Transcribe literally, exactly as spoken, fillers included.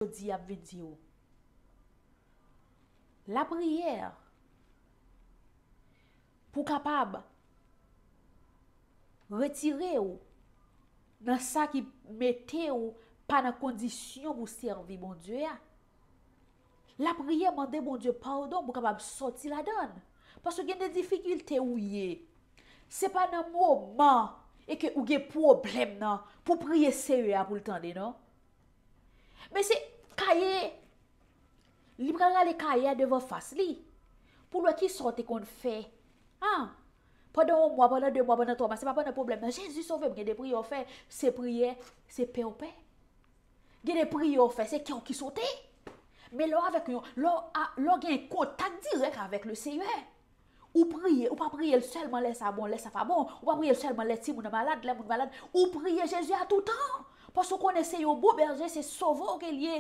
jodi ap vin di w. Lapriyè pou kapab retire w nan sa ki mete w pa nan kondisyon pou sèvi Bondye a. Lapriyè mande Bondye padon pou kapab sòti ladan l. Paske gen de difikilte ou ye. Se pa nan moman e ke ou gen pwoblèm nan pou priye Seyè a pou l tande, non. Men se kaye, li pral rale kaye a devan fas li pou l wè kisa w te konn fè. Ah, pandan yon mwa, pandan de mwa, pandan twa mwa, se pa pandan pwoblèm nan. Jezi sove m, gen de priyè w fè, se priyè, se pè w pè. Gen de priyè w fè, se kè w ki sote. Men lè w avèk yon, lè w a- lè w gen kontak dirèk avèk le Seyè, ou priye, ou pa priye l sèlman lè sa bon, lè sa pa bon. Ou pa priye l sèlman lè timoun nan malad, lè moun malad. Ou priye Jezi a toutan. Paske w konnen se yon bon bèje, se sovè w ke l ye,